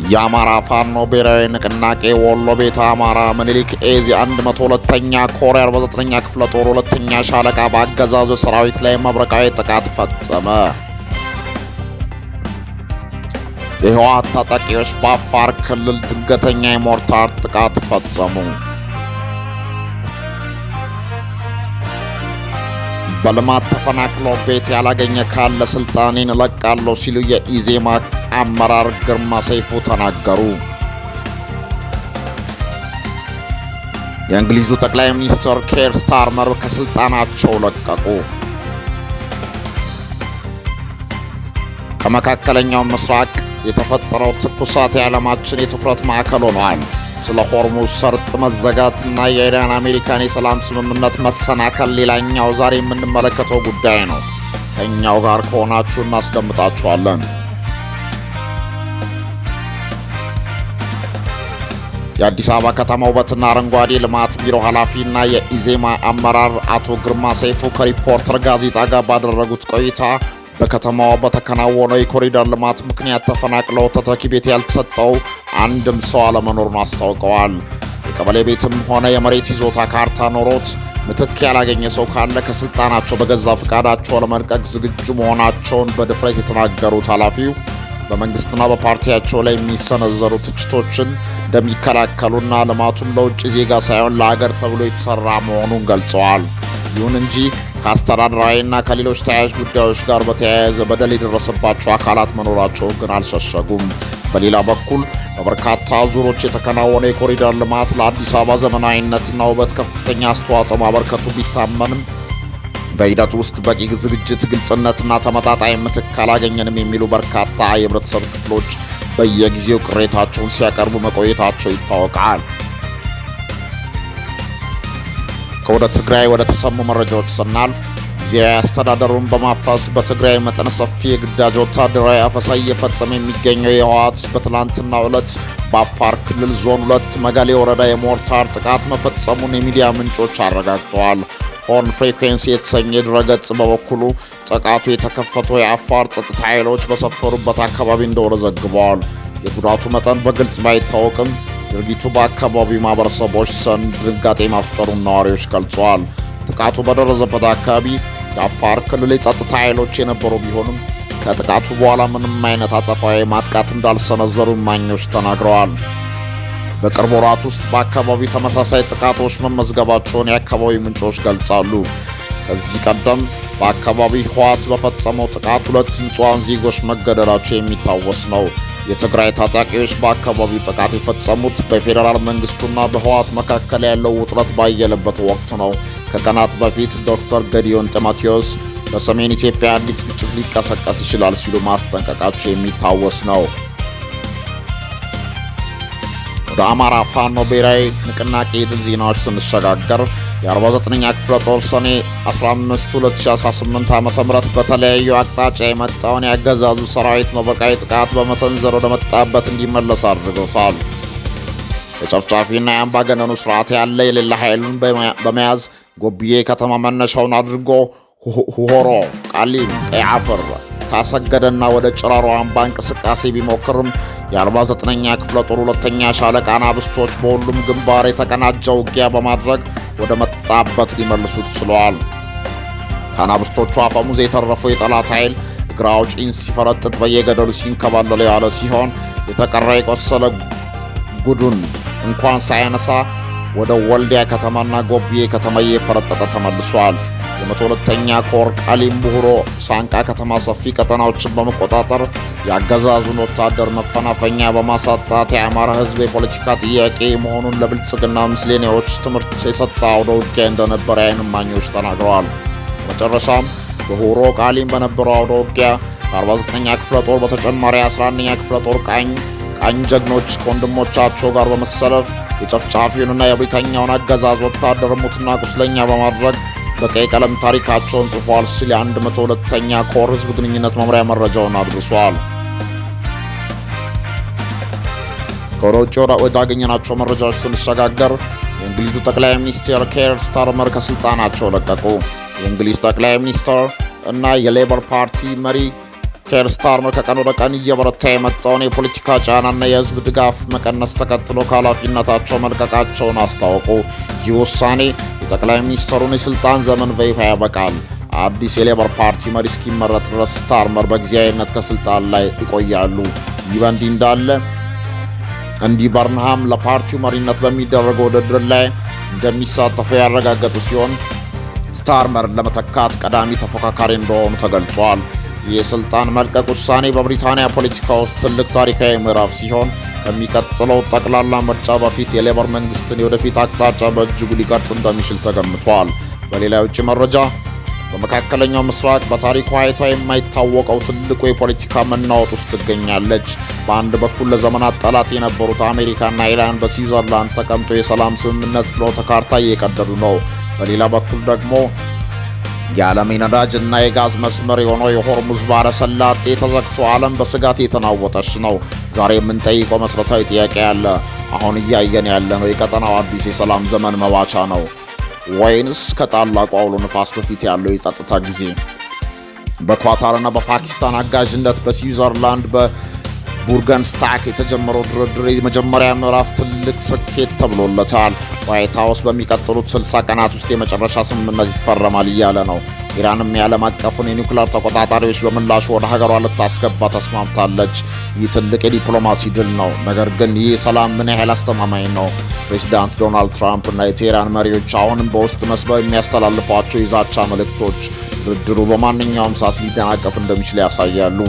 የአማራ ፋኖ ብሔራዊ ንቅናቄ ወሎ ቤተ አማራ ምኒልክ ዕዝ የ102ኛ ኮር 49ኛ ክፍለ ጦር ሁለተኛ ሻለቃ በአገዛዙ ሰራዊት ላይ መብረቃዊ ጥቃት ፈጸመ። የህወሓት ታጣቂዎች በአፋር ክልል ድንገተኛ የሞርታር ጥቃት ፈጸሙ። በልማት ተፈናቅሎ ቤት ያላገኘ ካለ ስልጣኔን እለቃለሁ ሲሉ የኢዜማ አመራር ግርማ ሰይፉ ተናገሩ። የእንግሊዙ ጠቅላይ ሚኒስትር ኬር ስታርመር ከስልጣናቸው ለቀቁ። ከመካከለኛው ምስራቅ የተፈጠረው ትኩሳት የዓለማችን የትኩረት ማዕከል ሆኗል። ስለ ሆርሙዝ ሰርጥ መዘጋትና የኢራን አሜሪካን የሰላም ስምምነት መሰናከል ሌላኛው ዛሬ የምንመለከተው ጉዳይ ነው። ከእኛው ጋር ከሆናችሁ እናስደምጣችኋለን። የአዲስ አበባ ከተማ ውበትና አረንጓዴ ልማት ቢሮ ኃላፊና የኢዜማ አመራር አቶ ግርማ ሰይፉ ከሪፖርተር ጋዜጣ ጋር ባደረጉት ቆይታ በከተማዋ በተከናወነው የኮሪደር ልማት ምክንያት ተፈናቅለው ተተኪ ቤት ያልተሰጠው አንድም ሰው አለመኖሩን አስታውቀዋል። የቀበሌ ቤትም ሆነ የመሬት ይዞታ ካርታ ኖሮት ምትክ ያላገኘ ሰው ካለ ከስልጣናቸው በገዛ ፈቃዳቸው ለመልቀቅ ዝግጁ መሆናቸውን በድፍረት የተናገሩት ኃላፊው በመንግስትና በፓርቲያቸው ላይ የሚሰነዘሩ ትችቶችን እንደሚከላከሉና ልማቱም ለውጭ ዜጋ ሳይሆን ለሀገር ተብሎ የተሰራ መሆኑን ገልጸዋል። ይሁን እንጂ ከአስተዳደራዊና ከሌሎች ተያያዥ ጉዳዮች ጋር በተያያዘ በደል የደረሰባቸው አካላት መኖራቸውን ግን አልሸሸጉም። በሌላ በኩል በበርካታ ዙሮች የተከናወነ የኮሪደር ልማት ለአዲስ አበባ ዘመናዊነትና ውበት ከፍተኛ አስተዋጽኦ ማበርከቱ ቢታመንም በሂደቱ ውስጥ በቂ ዝግጅት፣ ግልጽነትና ተመጣጣኝ ምትክ አላገኘንም የሚሉ በርካታ የህብረተሰብ ክፍሎች በየጊዜው ቅሬታቸውን ሲያቀርቡ መቆየታቸው ይታወቃል። ከወደ ትግራይ ወደ ተሰሙ መረጃዎች ስናልፍ ጊዜያዊ አስተዳደሩን በማፍረስ በትግራይ መጠነ ሰፊ የግዳጅ ወታደራዊ አፈሳ እየፈጸመ የሚገኘው የህወሓት በትላንትናው ዕለት በአፋር ክልል ዞን 2 መጋሌ ወረዳ የሞርታር ጥቃት መፈጸሙን የሚዲያ ምንጮች አረጋግጠዋል። ሆርን ፍሪኩዌንሲ የተሰኘ ድረገጽ በበኩሉ ጥቃቱ የተከፈተው የአፋር ጸጥታ ኃይሎች በሰፈሩበት አካባቢ እንደሆነ ዘግበዋል። የጉዳቱ መጠን በግልጽ ባይታወቅም ድርጊቱ በአካባቢው ማህበረሰቦች ዘንድ ድንጋጤ መፍጠሩን ነዋሪዎች ገልጸዋል። ጥቃቱ በደረሰበት አካባቢ የአፋር ክልል የጸጥታ ኃይሎች የነበሩ ቢሆንም ከጥቃቱ በኋላ ምንም አይነት አጸፋዊ ማጥቃት እንዳልሰነዘሩ እማኞች ተናግረዋል። በቅርብ ወራት ውስጥ በአካባቢው ተመሳሳይ ጥቃቶች መመዝገባቸውን የአካባቢው ምንጮች ገልጻሉ። ከዚህ ቀደም በአካባቢው ህወሓት በፈጸመው ጥቃት 2 ንጹሐን ዜጎች መገደላቸው የሚታወስ ነው። የትግራይ ታጣቂዎች በአካባቢው ጥቃት የፈጸሙት በፌዴራል መንግስቱና በህወሓት መካከል ያለው ውጥረት ባየለበት ወቅት ነው። ከቀናት በፊት ዶክተር ገዲዮን ጢሞቴዎስ በሰሜን ኢትዮጵያ አዲስ ግጭት ሊቀሰቀስ ይችላል ሲሉ ማስጠንቀቃቸው የሚታወስ ነው። ወደ አማራ ፋኖ ብሔራዊ ንቅናቄ የድል ዜናዎች ስንሸጋገር የ49ኛ ክፍለ ጦር ሰኔ 15 2018 ዓ.ም በተለያዩ አቅጣጫ የመጣውን የአገዛዙ ሰራዊት መብረቃዊ ጥቃት በመሰንዘር ወደ መጣበት እንዲመለስ አድርገውታል። የጨፍጫፊና የአምባገነኑ ስርዓት ያለ የሌለ ኃይሉን በመያዝ ጎብዬ ከተማ መነሻውን አድርጎ ሁሆሮ፣ ቃሊም፣ ቀይ አፈር ካሰገደና ወደ ጭራሮ አምባ እንቅስቃሴ ቢሞክርም የ49ኛ ክፍለ ጦር ሁለተኛ ሻለቃ አናብስቶች በሁሉም ግንባር የተቀናጀ ውጊያ በማድረግ ወደ መጣበት ሊመልሱት ችለዋል። ከአናብስቶቹ አፈሙዝ የተረፈው የጠላት ኃይል እግረ አውጪኝ ሲፈረጥጥ በየገደሉ ሲንከባለል የዋለ ሲሆን የተቀረ የቆሰለ ጉዱን እንኳን ሳያነሳ ወደ ወልዲያ ከተማና ጎብዬ ከተማ እየፈረጠጠ ተመልሷል። የ102ኛ ኮር ቃሊም ቡሁሮ ሳንቃ ከተማ ሰፊ ቀጠናዎችን በመቆጣጠር የአገዛዙን ወታደር መፈናፈኛ በማሳጣት የአማራ ሕዝብ የፖለቲካ ጥያቄ መሆኑን ለብልጽግና ምስሌኔዎች ትምህርት የሰጠ አውደ ውጊያ እንደነበረ የዓይን እማኞች ተናግረዋል። በመጨረሻም በሁሮ ቃሊም በነበረው አውደ ውጊያ ከ49ኛ ክፍለ ጦር በተጨማሪ 11ኛ ክፍለ ጦር ቃኝ ጀግኖች ከወንድሞቻቸው ጋር በመሰለፍ የጨፍጫፊውንና የብሪታኛውን አገዛዝ ወታደር ሙትና ቁስለኛ በማድረግ በቀይ ቀለም ታሪካቸውን ጽፏል ሲል የ102ኛ ኮር ህዝብ ግንኙነት መምሪያ መረጃውን አድርሷል። ከወደ ውጭ ወዳገኘናቸው መረጃዎች ስንሸጋገር የእንግሊዙ ጠቅላይ ሚኒስትር ኬር ስታርመር ከስልጣናቸው ለቀቁ። የእንግሊዝ ጠቅላይ ሚኒስትር እና የሌበር ፓርቲ መሪ ኬር ስታርመር ከቀን ወደ ቀን እየበረታ የመጣውን የፖለቲካ ጫናና የህዝብ ድጋፍ መቀነስ ተከትሎ ከኃላፊነታቸው መልቀቃቸውን አስታወቁ። ይህ ውሳኔ የጠቅላይ ሚኒስትሩን የስልጣን ዘመን በይፋ ያበቃል። አዲስ የሌበር ፓርቲ መሪ እስኪመረጥ ድረስ ስታርመር በጊዜያዊነት ከስልጣን ላይ ይቆያሉ። ይህ በእንዲህ እንዳለ አንዲ በርንሃም ለፓርቲው መሪነት በሚደረገው ውድድር ላይ እንደሚሳተፉ ያረጋገጡ ሲሆን ስታርመርን ለመተካት ቀዳሚ ተፎካካሪ እንደሆኑ ተገልጿል። የስልጣን መልቀቅ ውሳኔ በብሪታንያ ፖለቲካ ውስጥ ትልቅ ታሪካዊ ምዕራፍ ሲሆን ከሚቀጥለው ጠቅላላ ምርጫ በፊት የሌበር መንግስትን የወደፊት አቅጣጫ በእጅጉ ሊቀርጽ እንደሚችል ተገምቷል። በሌላ የውጭ መረጃ፣ በመካከለኛው ምስራቅ በታሪኳ አይቷ የማይታወቀው ትልቁ የፖለቲካ መናወጥ ውስጥ ትገኛለች። በአንድ በኩል ለዘመናት ጠላት የነበሩት አሜሪካና ኢራን በስዊዘርላንድ ተቀምጦ የሰላም ስምምነት ፍኖተ ካርታ እየቀደዱ ነው። በሌላ በኩል ደግሞ የዓለም የነዳጅ እና የጋዝ መስመር የሆነው የሆርሙዝ ባህረ ሰላጤ ተዘግቶ ዓለም በስጋት የተናወጠች ነው። ዛሬ የምንጠይቀው መሰረታዊ ጥያቄ አለ። አሁን እያየን ያለነው የቀጠናው አዲስ የሰላም ዘመን መባቻ ነው ወይንስ ከታላቁ አውሎ ንፋስ በፊት ያለው የጸጥታ ጊዜ? በኳታርና በፓኪስታን አጋዥነት በስዊዘርላንድ በቡርገንስታክ የተጀመረው ድርድር የመጀመሪያ ምዕራፍ ትልቅ ስኬት ተብሎለታል። ዋይት ሀውስ በሚቀጥሉት 60 ቀናት ውስጥ የመጨረሻ ስምምነት ይፈረማል እያለ ነው። ኢራንም የዓለም አቀፉን የኒውክሌር ተቆጣጣሪዎች በምላሹ ወደ ሀገሯ ልታስገባ ተስማምታለች። ይህ ትልቅ የዲፕሎማሲ ድል ነው። ነገር ግን ይህ ሰላም ምን ያህል አስተማማኝ ነው? ፕሬዚዳንት ዶናልድ ትራምፕ እና የቴህራን መሪዎች አሁንም በውስጥ መስመር የሚያስተላልፏቸው የዛቻ መልእክቶች ድርድሩ በማንኛውም ሰዓት ሊደናቀፍ እንደሚችል ያሳያሉ።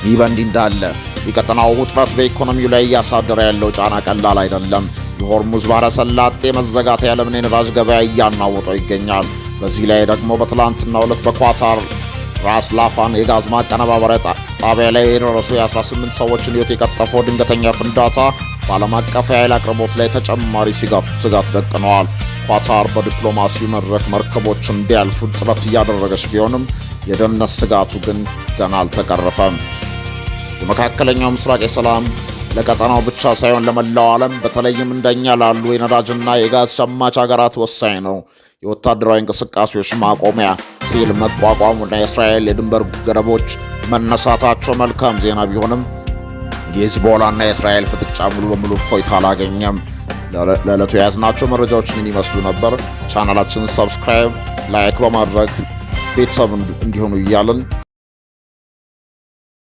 ይህ በእንዲህ እንዳለ የቀጠናው ውጥረት በኢኮኖሚው ላይ እያሳደረ ያለው ጫና ቀላል አይደለም። የሆርሙዝ ባህረ ሰላጤ መዘጋት የዓለምን የነዳጅ ገበያ እያናወጠው ይገኛል። በዚህ ላይ ደግሞ በትላንትናው ዕለት በኳታር ራስ ላፋን የጋዝ ማቀነባበሪያ ጣቢያ ላይ የደረሰው የ18 ሰዎችን ሕይወት የቀጠፈው ድንገተኛ ፍንዳታ በዓለም አቀፍ የኃይል አቅርቦት ላይ ተጨማሪ ስጋት ደቅነዋል። ኳታር በዲፕሎማሲው መድረክ መርከቦች እንዲያልፉ ጥረት እያደረገች ቢሆንም የደህንነት ስጋቱ ግን ገና አልተቀረፈም። የመካከለኛው ምስራቅ የሰላም ለቀጠናው ብቻ ሳይሆን ለመላው ዓለም፣ በተለይም እንደኛ ላሉ የነዳጅና የጋዝ ሸማች ሀገራት ወሳኝ ነው። የወታደራዊ እንቅስቃሴዎች ማቆሚያ ሲል መቋቋሙና የእስራኤል የድንበር ገደቦች መነሳታቸው መልካም ዜና ቢሆንም የሂዝቦላና የእስራኤል ፍጥጫ ሙሉ በሙሉ እፎይታ አላገኘም። ለዕለቱ የያዝናቸው መረጃዎች ይህን ይመስሉ ነበር። ቻናላችንን subscribe፣ like በማድረግ ቤተሰብ እንዲሆኑ እያልን